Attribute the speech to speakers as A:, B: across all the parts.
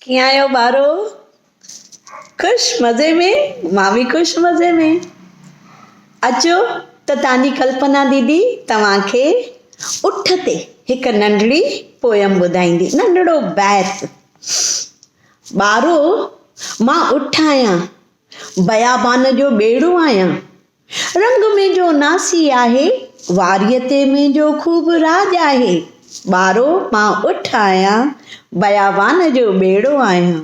A: ڪيئن آهيو ٻارو؟ خوش مزي ۾؟ مان به خوش مزي ۾. اچو ته توهان جي ڪلپنا ديدي توهان کي اٺ تي هڪ ننڍڙي پوئم ٻڌائيندي، ننڍڙو بيت. ٻارو مان اٺ آهيان، بيابان جو ٻيڙو آهيان، رنگ منهنجو ناسي آهي، واريء تي منهنجو خوب راڄ آهي. ٻارو مان اٺ آهيان، بيابان جو ٻيڙو آهيان.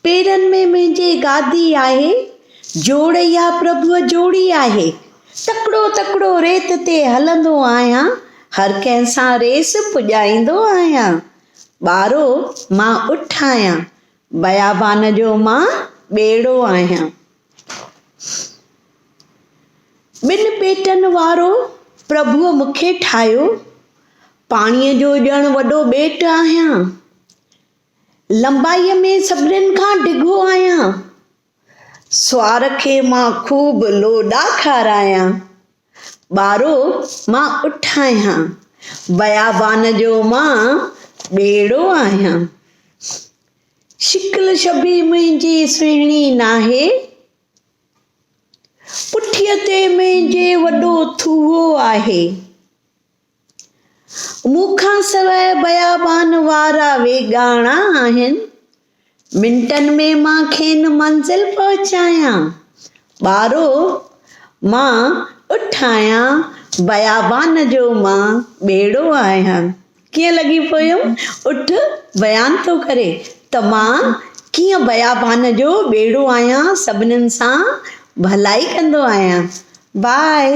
A: پيرن ۾ منهنجي گادي آهي، جوڙ اها پرڀوء جوڙي آهي. تڪڙو تڪڙو ريت تي هلندو آهيان، هر ڪنهن سان ريس پڄائيندو آهيان. ٻارو مان اٺ آهيان، بيابان جو مان ٻيڙو آهيان. ٻن پيٽن وارو پرڀوء مون کي ٺاهيو، پاڻيء جو ڄڻ وڏو ٻيٽ آهيان. لنبائيء ۾ سڀنين کان ڊگهو آهيان. سوار کي مان خوب لوڏا کارايان. ٻارو مان اٺ آهيان، بيابان جو مان ٻيڙو آهيان. شڪل شبيهه منهنجي سهڻي ناهي. پٺيء تي منهنجي وڏو ٿوهو آهي. مون کان سواء بيابان وارا ويڳاڻا آهن. منٽن ۾ مان کين منزل پهچايان. ٻارو، مان اٺ آهيان، بيابان جو مان ٻيڙو آهيان. ڪيئن لڳي پويم؟ اٺ بيان ٿو ڪري ته مان ڪيئن بيابان جو ٻيڙو آهيان، سڀنين سان ڀلائي ڪندو آهيان. باء.